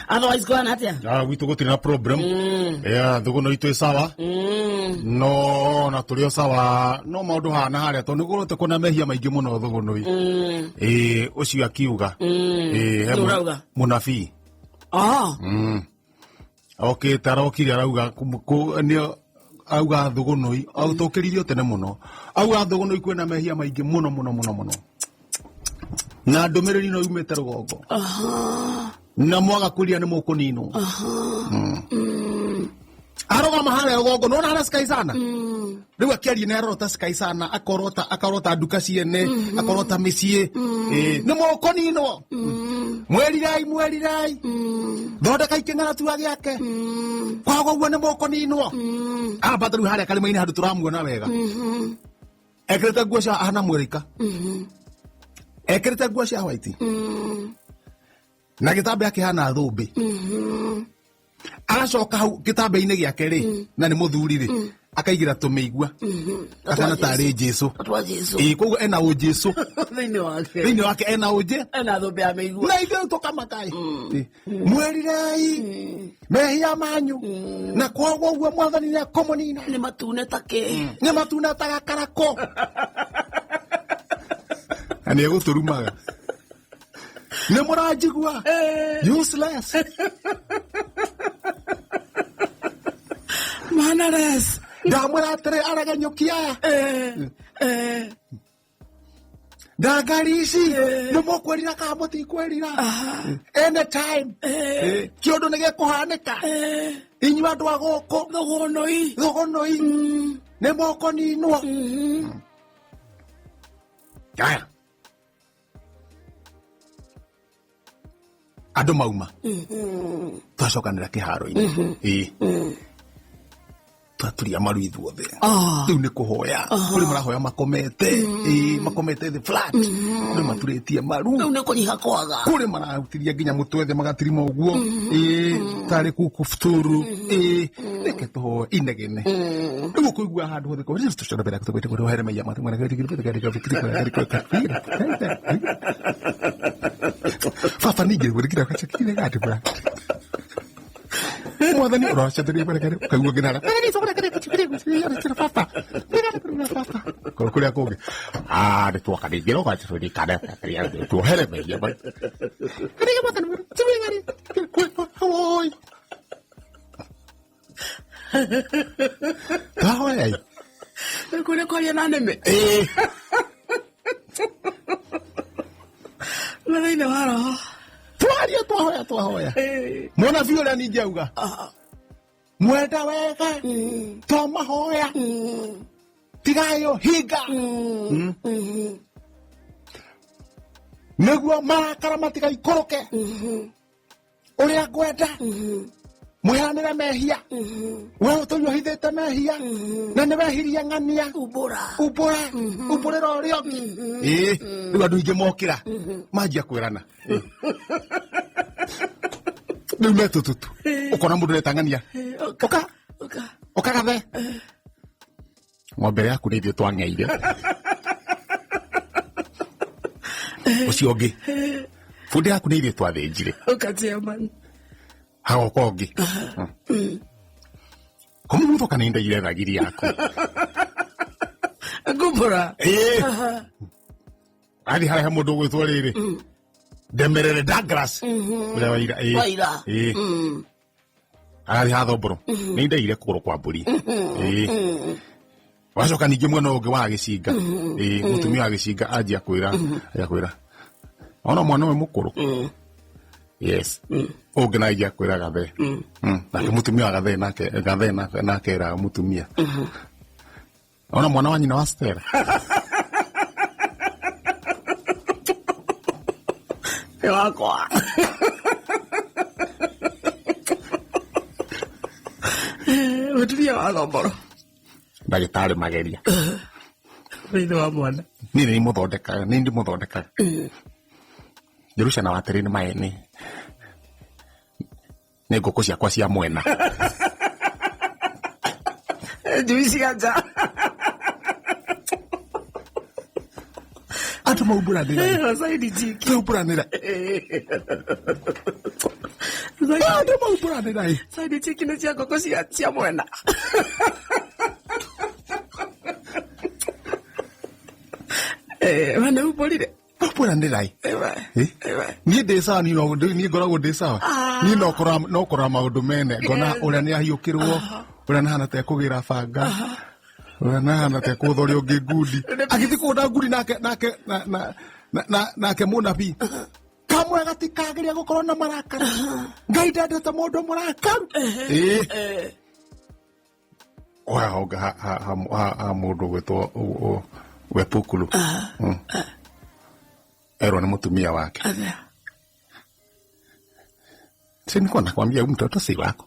Otherwise kwana atia? Ah, gwitũ gũtirĩ na problem. Yeah, thũgũno itũ ĩ sawa. No na tũrĩ o sawa no maũndũ hana harĩa tondũ nĩgũrũte kũna mehia maingĩ mũno thũgũnũi. Ĩĩ, ũcio akiuga. Ĩĩ, he Nũ ũrauga? mũnabii. Ah. Okĩte arokire arauga nĩ auga thũgũnũi tũkĩririo tene mũno auga thũgũnũi kwĩna mehia maingĩ mũno mũno mũno mũno na ndũmĩrĩri no yumĩte rũgongo na mwaga kwĩrira nĩ mũkũninwo. Arũgama harĩa rũgongo nona harĩa Sky sana rĩu akĩaria nĩ arorota Sky sana akorota akarota nduka ciene akorota mĩciĩ. Ĩĩ, nĩ mũkũninwo, mwĩrirai mwĩrirai, thondekai kĩng'aratua gĩake kwaga ũguo nĩ mũkũninwo. Ambata rĩu harĩa karĩma-inĩ handũ tũramuona wega ekĩrĩte nguo cia ahana mwĩrĩka ekĩrĩte nguo cia white na gĩtambaya kĩhana thũmbĩ agacoka hau gĩtambaya-inĩ gĩake rĩ na nĩ mũthuri rĩ akaigĩra tũmĩigua akana tarĩ Jesu. Twa Jesu. Ĩĩ, koguo ena ũJesu thĩinĩ wake. Thĩinĩ wake ena ũnjĩ ena thũmbĩ ya mĩigua. Na ithuĩ tũkamakaĩ mwĩrirei mehia manyu na koguo ũguo mwathani nĩ akũmũnina. Nĩ matune ta kĩ? Nĩ matuna ta gakarako na nĩ egũtũrumaga nĩ mũranjigua useless. Manares. Ndamwĩra atĩrĩ aregenyũki aya ndangari ici nĩ mũkwĩrira kana mũtikwĩrira anytime kĩũndũ nĩ gĩkũhanĩka inyuĩ andũ a gũkũ thũgũnũi thũgũnũi nĩ mũkũninwo. Aya andũ mauma twacokanĩra kĩharo-inĩ ĩĩ twaturia maru ithuothe. Rĩu nĩ kũhoya kũrĩ marahoya makomete ĩĩ makomete thĩ flat kũrĩ maturĩtie maru. Rĩu nĩ kũnyiha kwaga. Kũrĩ marahutiria nginya mũtwe thĩ magatirima ũguo ĩĩ tarĩ kukufuturu ĩĩ reke tũhoe inegene rĩu ũkũigua handũ hothe baba ningĩ mwathani ũracatĩria ũkaigua nginya baba kũrĩa kũngĩ nĩ twoka ningĩ tuohere mehia twahoyai. Kũrĩa kwaria na nĩmĩ na thĩinĩ wa roho. Twaria twahoya twahoya mũnabii ũrĩa ningĩ auga mwenda wega to mahoya tigayo hinga nĩguo marakara matigaikũrũke ũrĩa ngwenda mwĩhanĩre mehia we ũtũire ũhithĩte mehia na nĩ wehirie ng'ania. Umbũra. Umbũra umbũrĩra ũrĩa ũngĩ ĩĩ rĩu andũ aingĩ mokĩra manjia kwĩrana rĩu metũtutu ũkona mũndũ retang'ania ũka ũka ũkagathe ng'ombe yaku nĩ ithuĩ twang'eire ũcio ũngĩ bunda yaku nĩ ithuĩ twathĩnjire. Ũka chairman. Hagoka ũngĩ kũmumutũka nĩ ndaire thagiri yaku. Ngumbũra. Ĩĩ athiĩ harĩa he mũndũ ũgwĩtwo rĩrĩ Ndemerere Douglas ũrĩa waira ĩĩ. Waira. Ĩĩ arathiĩ ha Thomboro nĩ ndaire kũgũrũ kwa mbũri ĩĩ wacoka ningĩ mwena ũngĩ wa gĩcinga ĩĩ mũtumia wa gĩcinga anjia kwĩra ona mwana ũyũ mũkũrũ yes ũngĩ naye anjia kwĩra gathe. Nake mũtumia wa gathe nake gathe nake nake era mũtumia ona mwana wa nyina wa Stella. Nĩ wakwa. Mũtumia wa Thomboro. Ndagĩtarĩ mageria. Thĩinĩ wa mwana. Niĩ nĩ mũthondekaga nĩ ndĩmũthondekaga Jerusha na watĩrĩ nĩ mae nĩ ngũkũ ciakwa cia mwena. Njui cia nja. Andũ maumbũranĩra. Saidi jiki. Maumbũranĩra. Andũ maumbũranĩra ĩ. Side chick nĩ cia ngũkũ cia mwena. We nĩ umbũrire. Maumbũranĩra ĩ. Ewe. Eh? Ewe. Niĩ ndĩ sawa, niĩ niĩ ngoragwo ndĩ sawa. Niĩ no kũrora maũndũ mene ngona ũrĩa nĩ ahiũkĩrwo, ũrĩa nahana ta ekũgĩra banga, ũrĩa nahana ta ekũgũtha ũrĩa ũngĩ ngundi, agĩthiĩ kũgũtha ngundi nake nake na na na na nake mũnabii kamwe gatikagĩria gũkorwo na marakara. Ngai ndendete mũndũ mũrakaru. Ĩĩ. Oya honga ha ha ha ha ha mũndũ gwĩtwo Wepukulu. Erwo nĩ mũtumia wake. Atĩa? Si nilikuwa nakwambia huyu mtoto si wako.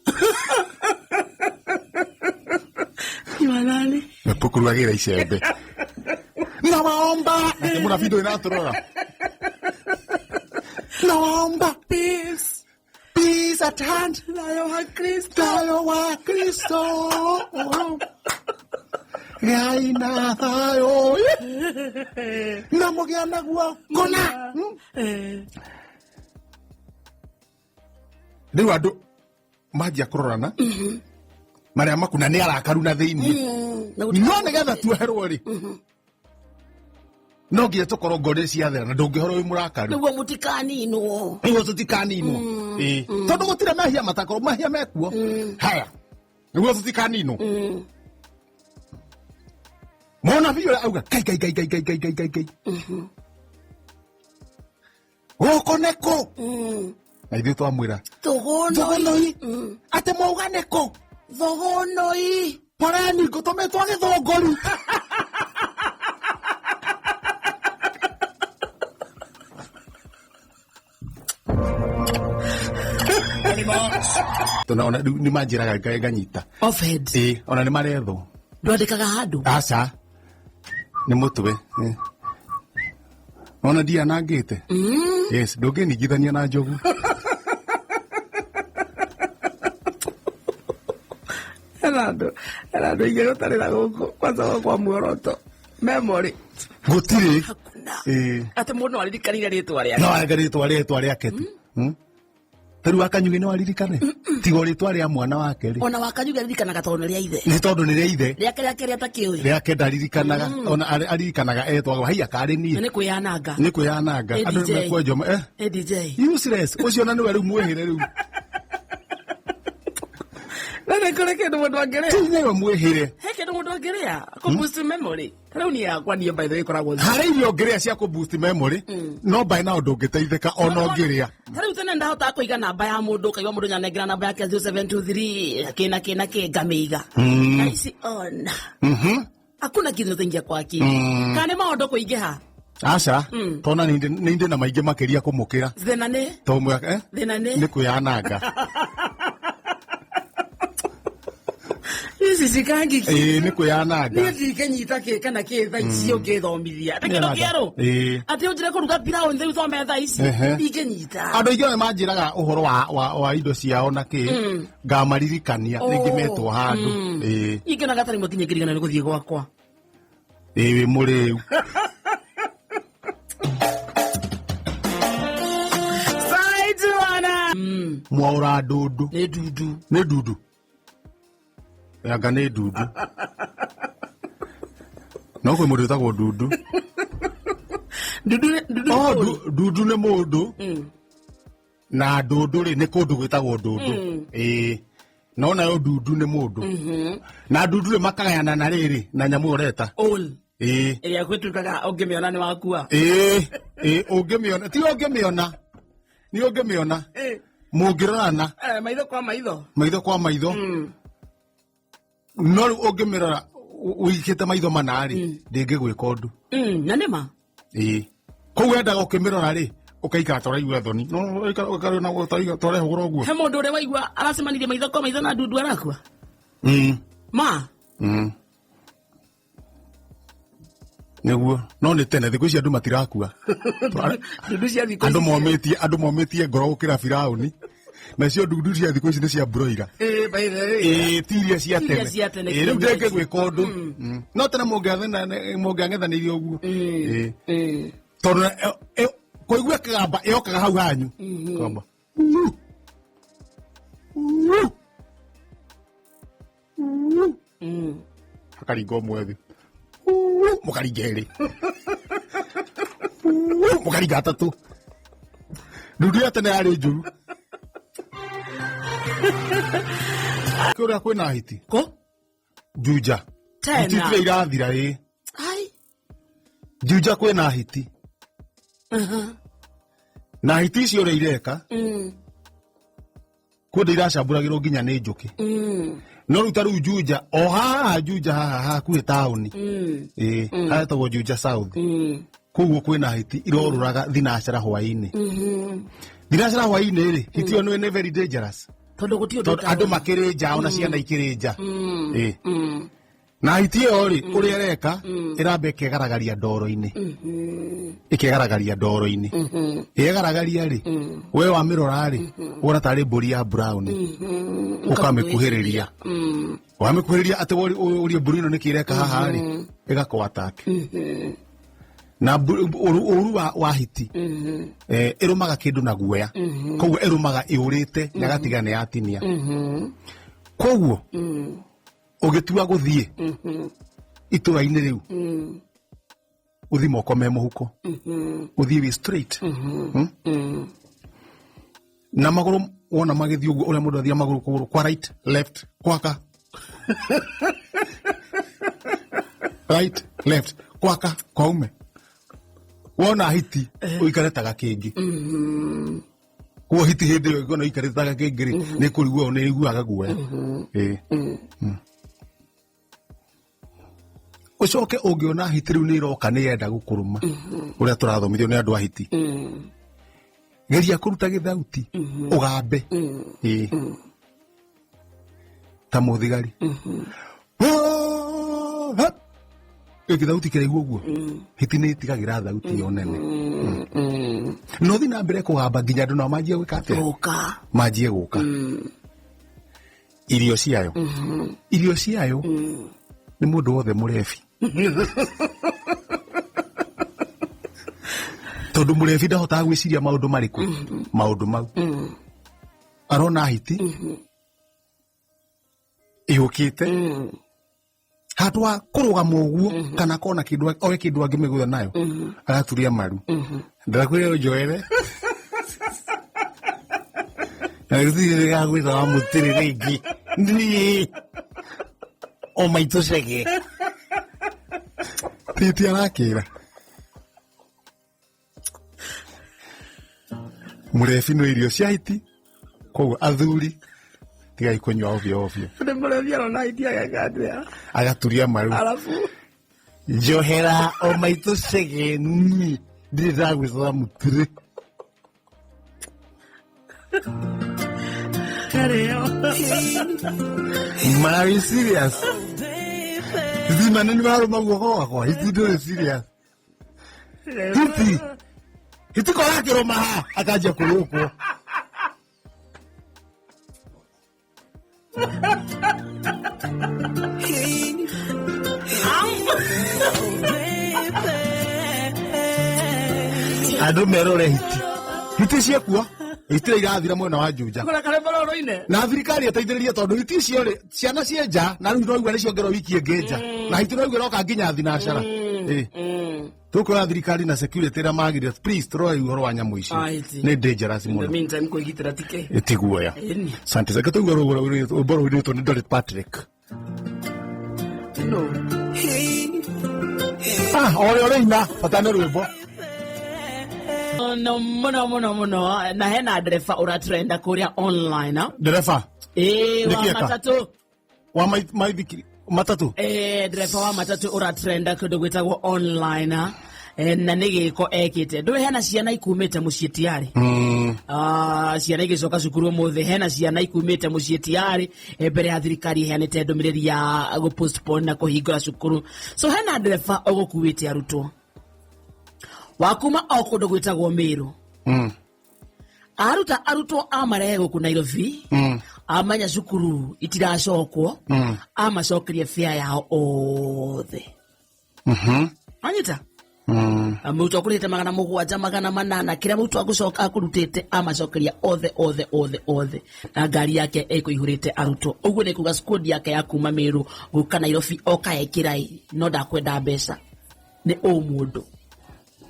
Ni wa nani? Wepukulu agĩra icembe. Nawaomba. Nake mũnabii ndũrĩ natũrora. Nawaomba. Peace. Peace at hand. Thayũ wa Kristo. Thayũ wa Kristo. Ngai na thayũ. Na mũgĩa naguo kũna. Rĩu andũ manjia kũrorana marĩa makuna nĩ arakaru na thĩiniĩ, no nĩgetha tuoherwo rĩ, no nginya tũkorwo ngoro ciathera na ndũngĩhorwo wĩ mũrakaru. Nĩguo mũtikaninwo. Nĩguo tũtikaninwo. Ĩĩ. Tondũ gũtirĩ mehia matakorwo mehia mekuo. Haya, nĩguo tũtikaninwo. Mũnabii ũrĩa auga kai kai kai kai kai kai kai kai kai, gũkũ nĩkũ? Na ithuĩ twamwĩra Thogonoi. Thogonoi. Atĩ mwauga nĩkũ? Thogonoi. Poreni ngũtũmĩtwo gĩthũngũri. Tondũ ona rĩu nĩ manjĩraga nganyita. Offhead. Ĩĩ, ona nĩ marethwo. Ndwandĩkaga handũ? Aca, nĩ mũtwe. Ĩ. Ona ndianangĩte. Yes, ndũngĩningithania na njogu. Hena andũ aingĩ gũtarĩra gũkũ kwanza kwa muoroto memory. Gũtirĩ. Hakuna. Ĩĩ. Atĩ mũndũ no aririkanire rĩtwa rĩake. No anga rĩtwa rĩake tu. Ta rĩu Wakanyugi no aririkane tiga rĩtwa rĩa mwana wake rĩ. Ona Wakanyugi aririkanaga tondũ nĩ rĩa ithe. Nĩ tondũ nĩ rĩa ithe. Rĩake rĩa takĩũĩ. Rĩake ndaririkanaga, ona aririkanaga etwagwo haiya karĩ niĩ. Na nĩ kwĩyananga. Nĩ kwĩyananga. ADJ. Andũ nĩ mekwenjwo ADJ. Useless ũcio, na nĩwe rĩu mwĩhĩre rĩu. Na nĩ kũrĩ kĩndũ mũndũ angĩrĩa. Ti nĩwe mwĩhĩre. He kĩndũ mũndũ angĩrĩa kũ boost memory. Ta rĩu niĩ yakwa, niĩ by the way ĩkoragwo Harĩ irio ũngĩrĩa cia kũ boost memory, no by now ndũngĩteithĩka ona ũngĩrĩa. Ta rĩu tene ndahotaga kũiga namba ya mũndũ, ũkaigua mũndũ nyanengera namba yake 0723 kĩna kĩna kĩ, ngamĩiga. Na ici ona hakuna kitu gĩtaingia kwa akili. Kana nĩ maũndũ kũingĩha? Aca, tona nĩ ndĩ na maingĩ makĩria kũmũkĩra. Thĩna nĩ To mwaka Thĩna nĩ nĩ kwĩyananga. Ici cikangi. Ĩĩ, nĩ kwĩyananga. Niĩ ndingĩnyita kĩ kana kĩ thaa ici ũngĩthomithia atĩ kĩndũ kĩerũ, Ĩĩ. atĩ ũnjĩre kũruga pilau rĩu thome thaa ici, ndingĩnyita. Andũ aingĩ nĩ manjĩraga ũhoro wa indo ciao na kĩ, ngamaririkania rĩngĩ metwo handũ. Ĩĩ. Ingĩona gatarĩ mwe nginya ngĩrigana nĩ gũthiĩ gwakwa. Ĩĩ, wĩ mũrĩu. Saitwana. Mwaũra ndundu. Nĩ ndundu. Nĩ ndundu, anga nĩ ndundu, no kwĩ mũndũ wĩtagwo ndundu. Ndundu ndundu. Oh, nĩ ndundu nĩ mũndũ, na ndundu rĩ nĩ kũndũ gwĩtagwo ndundu. Ĩĩ, no nayo ndundu nĩ mũndũ, na ndundu rĩ makagayana na rĩrĩ na nyamũ ũreta. Owl. Ĩĩ. Ĩrĩa gwĩtuĩkaga ũngĩmĩona nĩ wakua. Ĩĩ ĩĩ, ũngĩmĩona, ti ũngĩmĩona, nĩ ũngĩmĩona mũngĩrorana. Maitho kwa maitho. Maitho kwa maitho. No rĩu ũngĩmĩrora ũigĩte maitho mana rĩ, ndĩngĩgwĩka ũndũ. Na nĩ ma. Ĩĩ, koguo wendaga ũkĩmĩrora rĩ, ũkaikara toraigua thoni, no ũkaikara na torehũgũra ũguo. He mũndũ ũrĩa waigua aracemanirie maitho kwa maitho na ndundu arakua? Ma. Nĩguo, no nĩ tene, thikũ ici andũ matirakua. Ndundu cia thikũ Andũ ici. momĩtie ngoro gũkĩra Firaũni, nacio ndundu cia thikũ ici nĩ cia broiler. Ĩĩ, by the way. Ĩĩ, ti iria cia Ti iria tene. cia tene, Ĩĩ, rĩu kinya ndĩngĩgwĩka ũndũ. No tene mũngĩang'ethanĩire ũguo. Ĩĩ. Tondũ kũigua kĩgamba ĩyokaga hau hanyu. Kamba. Akaringa ũmwe thĩ, mũkaringa ĩrĩ, mũkaringa atatũ. Ndundu ya tene yarĩ njũru. Kũrĩa kwĩna hiti. Kũ? Juja. Tena. Hiti itirĩ irathira ĩ. Ai. Juja kwĩna hiti. Na hiti icio ũrĩa ireka, kũndũ iracambũragĩrwo nginya nĩ njũkĩ. No rĩu ta rĩu Juja, o haha Juja haha hakuhĩ taũni, ĩ haretagwo Juja South, koguo kwĩna hiti irorũraga thinacara hwaĩ-inĩ. Thinacara hwaĩ-inĩ rĩ, hiti ĩyo nĩ very dangerous. Tondũ gũtirĩ ũndũ. Tondũ andũ makĩrĩ nja, ona ciana ikĩrĩ nja. Ĩ. Na hiti ĩyo rĩ, ũrĩa ĩreka, ĩramba ĩkegaragaria ndoro-inĩ. Ĩkegaragaria ndoro-inĩ. Ĩgegaragaria rĩ, we wamĩrora rĩ, wona tarĩ mbũri ya brown. Ũkamĩkuhĩrĩria. Wamĩkuhĩrĩria atĩ ũrie mbũri ĩno nĩkĩ ĩreka haha rĩ, ĩgakũ attack. Na ũru wa hiti, ĩrũmaga kĩndũ na guoya. Koguo ĩrũmaga ĩũrĩte na ĩgatiga nĩ yatinia. Koguo ũgĩtua gũthiĩ itũra-inĩ rĩu, ũthi moko me mũhuko, ũthiĩ wĩ straight. Na magũrũ wona magĩthiĩ ũguo ũrĩa mũndũ athiĩ magũrũ, kũgũrũ kwa right, left, kwaka right, left, kwaka kwaume. Wona hiti ũikare ta gakĩngĩ. Koguo hiti hĩndĩ ĩyo ĩngĩona ũikarĩte ta gakĩngĩ rĩ, nĩ kũrigwo nĩ ĩiguaga guoya. Ĩĩ. Ũcoke ũngĩona hiti rĩu nĩ ĩroka nĩ yenda gũkũrũma, ũrĩa tũrathomithio nĩ andũ a hiti, geria kũruta gĩthauti ũgambe. Ĩĩ. Ta mũthigari. Hap! Gĩthauti kĩraihu ũguo, hiti nĩ ĩtigagĩra thauti ĩyo nene. No thiĩ na mbere kũgamba nginya andũ nao manjie gwĩka atĩa? Gũka. Manjie gũka. Irio ciayo, irio ciayo nĩ mũndũ wothe mũrebi, tondũ mũrebi ndahotaga gwĩciria maũndũ marĩkũ, maũndũ mau arona hiti yũkĩte handũ ha kũrũgama ũguo kana kona kĩndũ oe kĩndũ angĩmĩgũtha nayo, agaturia maru. Ndakwĩra ũnjoere na gũtirĩ gagwĩta wa mũtĩrĩ rĩngĩ niĩ o maitũ cege titi arakĩra mũrebi no irio cia hiti. Koguo athuri, tigai kũnyua ovyo ovyo. Nĩ mũrebi arona hiti ageka atĩa? Agaturia maru. Arabu. Njohera o maitũ cege, niĩ ndirĩ ndagwĩta mũtĩrĩ. Karĩo. Mari serious. Hiti manene marũma guoko gwakwa, hiti ndũrĩ serious. Hiti. Hiti kora kĩrũma ha, akanjia kũrũkwo. Andũ merore hiti. Hiti ciekuo. Hiti irathira mwena wa Juja. Kũrĩa karĩmbo rũrũ-inĩ. Na thirikari ĩteithĩrĩrie, tondũ hiti icio rĩ, ciana ciĩ nja na rĩu noigua nĩ ciongerwo wiki ĩngĩ nja, na hiti noigua ĩroka nginya thinacara. Ĩ. Tũkuoya thirikari na security ĩrĩa magĩrĩire, please tũrore ũhoro wa nyamũ icio. Ah, hiti. Nĩ dangerous In the mũno. meantime, kwĩgitĩra tike. Ĩtiguoya. Ĩni. Asante. Reke tũigue rwĩmbo rũinĩtwo nĩ Dorrit Patrick. No. Ah, o ũrĩa ũrĩina bata nĩ rwĩmbo. No mũno mũno mũno, na hena ndereba ũratrenda kũrĩa online, ah. Ndereba? Ĩĩ, wa Nĩkĩ eka? matatũ. Wa maithikiri matatũ? Eh, ndereba wa matatũ ũratrenda kũndũ gwĩtagwo online, ah. Na nĩ gĩko ekĩte ndũĩ hena ciana ikumĩte mũciĩ tiarĩ. Ah, ciana igĩcoka cukuru ũmũthĩ, hena ciana ikumĩte mũciĩ tiarĩ, mbere ya thirikari ĩheanĩte ndũmĩrĩri ya gũ postpone na kũhingũra cukuru. So hena ndereba ũgũkuĩte arutwo wa kuma o kũndũ gwĩtagwo Mĩrũ, aruta arutwo amarehe gũkũ Nairobi. Amenya cukuru itiracokwo, amacokerie fare yao othe. Anyita. Mũrutwo akũrĩte 700 800 kĩrĩa mũrutwo agũcoka akũrutĩte amacokeria othe othe othe othe na ngari yake ĩkũihũrĩte arutwo. Ũguo nĩ kuga squad yake ya kuma Meru gũka Nairobi oka ekĩrai no ndakwenda mbeca nĩ ũmũndũ.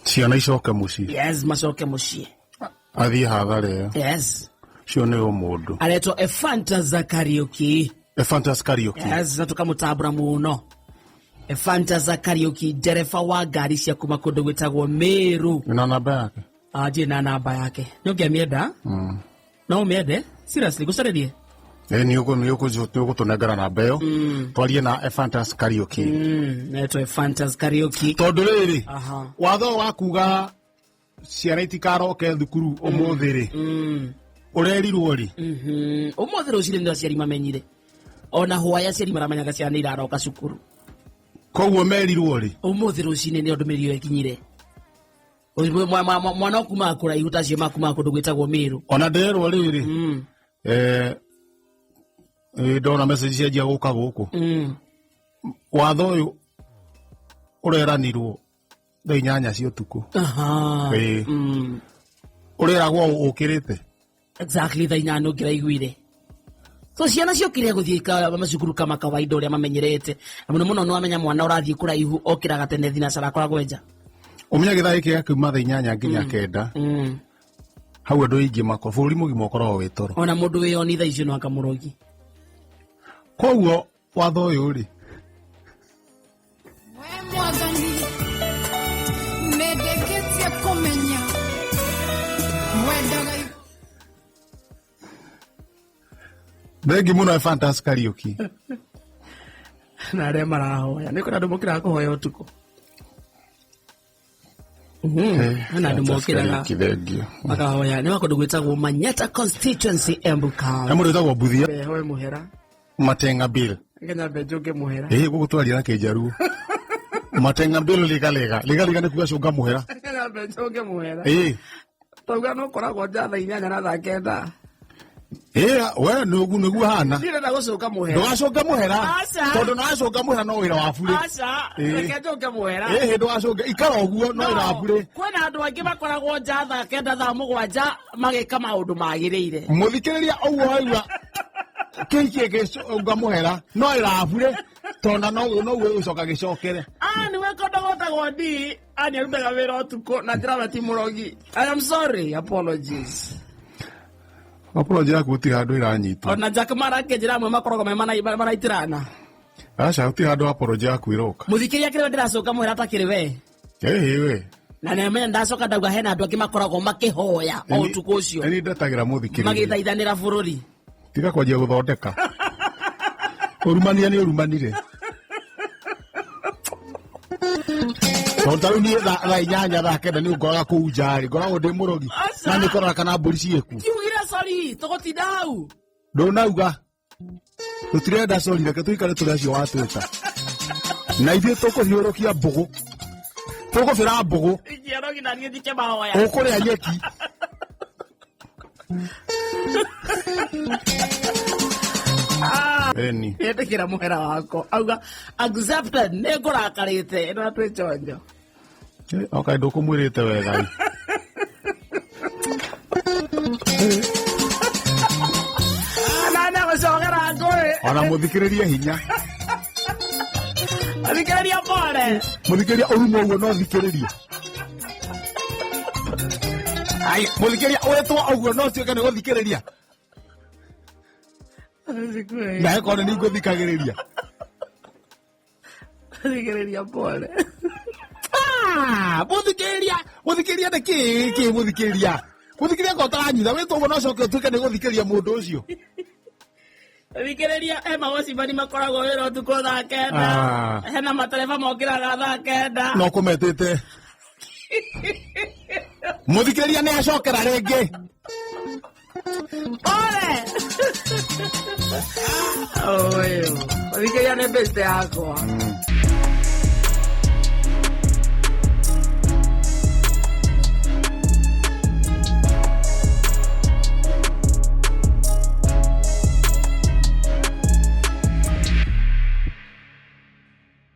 Ciana icoke mũciĩ. Yes, macoke mũciĩ. Athiĩ hathara ĩyo. Yes. Cio nĩ ũmũndũ. Aretwo Ephantus Kariuki. Ephantus Kariuki. Yes, na tukamũtambũra mũno. Ephantus Kariuki ndereba wa ngari cia kuma kũndũ gwĩtagwo Meru. Na namba yake. Ndirĩ na namba yake. Nĩ ũngĩamĩenda? No ũmĩende? Seriously, gũcarĩrie? Nĩ ũgũtũnengera namba ĩyo. Twarie na Ephantus Kariuki. Aretwo Ephantus Kariuki. Tondũ rĩrĩ, watho wa kuga ciana itikaroke thukuru ũmũthĩ rĩ, ũrerirwo rĩ? Ũmũthĩ rũcinĩ nĩ aciari mamenyire. Ona hwaĩ aciari maramenyaga ciana iraroka cukuru. Koguo merirwo rĩ? Ũmũthĩ rũcinĩ nĩ ndũmĩrĩri ĩyo ĩkinyire. Mwana okumaga kũraihu ta acio makumaga kũndũ gwĩtagwo Meru. Ona ndĩrerwo rĩrĩ, ndona message cianjia gũka gũkũ. Watho ũyũ ũreranirwo thaa 8 cia ũtukũ. Ũreragwo ũkĩrĩte. Exactly, thaa 8 ũngĩraiguire. So ciana ciokire gũthiĩ macukuru kama kawaida ũrĩa mamenyerete. Na mũno mũno nĩwamenya mwana ũrathiĩ kũraihu okĩraga tene thinacara akoragwo nja. Ũmenye gĩthaa gĩkĩ gĩakiuma thaa 8 nginya 9. Hau andũ aingĩ makoro bũrũri mũgima ũkoragwo wĩ toro. Ona mũndũ wĩyoni thaa icio no akamũrogi. Koguo watho ũyũ rĩ, We mwathani nĩndĩkĩtie kũmenya wendaga. Thengi mũno Ephantus Kariuki. Na arĩa marahoya nĩ kũrĩ andũ mokĩraga kũhoya ũtukũ. Hena andũ mokĩraga makahoya. Nĩ wa kũndũ gwĩtagwo Manyata constituency, Embu County. He mũndũ wĩtagwo Mbuthia. Hoe mũhera. Matenga Bill. Nginya mbe njũnge mũhera. Gũkũ twaria na Kĩnjaruo. Matenga Bill liga liga. Liga liga nĩ kuga cũnga mũhera. Nginya mbe njũnge mũhera. Tauga no ũkoragwo nja thaa 8 na thaa 9. We nĩguo hana. Ndirenda gũcũnga mũhera. Ndũgacũnge mũhera. Aca. Tondũ nĩwacũnga mũhera no wĩra wa burĩ. Aca. Reke njũnge mũhera. Ndũgacũnge. Ikara ũguo no wĩra wa burĩ. Kwĩna andũ angĩ makoragwo nja thaa 9 thaa 7 magĩka maũndũ magĩrĩire. Mũthikĩrĩria ũguo waigua kĩhikie gĩcũnga mũhera no wĩra wa burĩ tondũ noguo gĩgũcoka gĩcokere. Nĩwe kũndũ gwĩtagwo D. Nĩ arutaga wĩra ũtukũ na njĩra we ti mũrogi. I am sorry, apologies. Apology yaku gũtirĩ handũ ĩranyitwo. Ona Jack Mara akĩnjĩra amwe makoragwo me maraitirana. Aca, gũtirĩ handũ apology yaku ĩroka. Mũthikĩrĩria kĩrĩa ndĩracoka mũhera atakĩrĩ we. We. Na nĩamenya ndacoka ndauga hena andũ angĩ makoragwo makĩhoya o ũtukũ ũcio. Nĩ ndetagĩra mũthikĩrĩria. Magĩthaithanĩra bũrũri. Tiga kwanjia gũthondeka. Ũrumania nĩ ũrumanire. Tondũ ta rĩu niĩ thaa 8 thaa 9 nĩ ũngoraga kũu nja rĩ, ngoragwo ndĩ mũrogi. Aca. Na nĩ ngororaga kana mbũri ciĩkuo. Kiugire sorry, tũgũtinda hau. Ndũnauga. Tũtirenda sorry, reke tũikare tũrĩ acio watwĩta. Na ithuĩ tũkũhiũrũkia mbũgũ. Tũkũbĩra mbũgũ. Ingĩarogi na niĩ njike mahoya. Ũkũrĩa nyeki. Eni. Nĩetĩkĩra mũhera wakwa. Auga accepted, nĩ ngũrakarĩte, ĩno atwĩ chonjo. Oka ndũkũmwĩrĩte wega. Nana gũcogera ngũĩ. Ona mũthikĩrĩrie hinya. Thikĩrĩria pole. Mũthikĩrĩria ũrumo ũguo no thikĩrĩrie. Ai, mũthikĩrĩria ũrĩtwo ũguo no tuĩke nĩ gũthikĩrĩria. Na ĩkorwo nĩ ngũthikagĩrĩria. Thikĩrĩria pole. Mũthikĩrĩria, mũthikĩrĩria nĩ kĩ kĩ mũthikĩrĩria? Mũthikĩrĩria ko ũtaranyitha wĩtwo ũguo no ũcoke ũtuĩke nĩ gũthikĩrĩria mũndũ ũcio. Thikĩrĩria, he mawacimani makoragwo wĩra ũtukũ thaa 9. Hena matereba mokĩraga thaa 9. No kũmetĩte. Mũthikĩrĩria nĩ acokera rĩngĩ. Pole. Oyo. Mũthikĩrĩria nĩ best yakwa.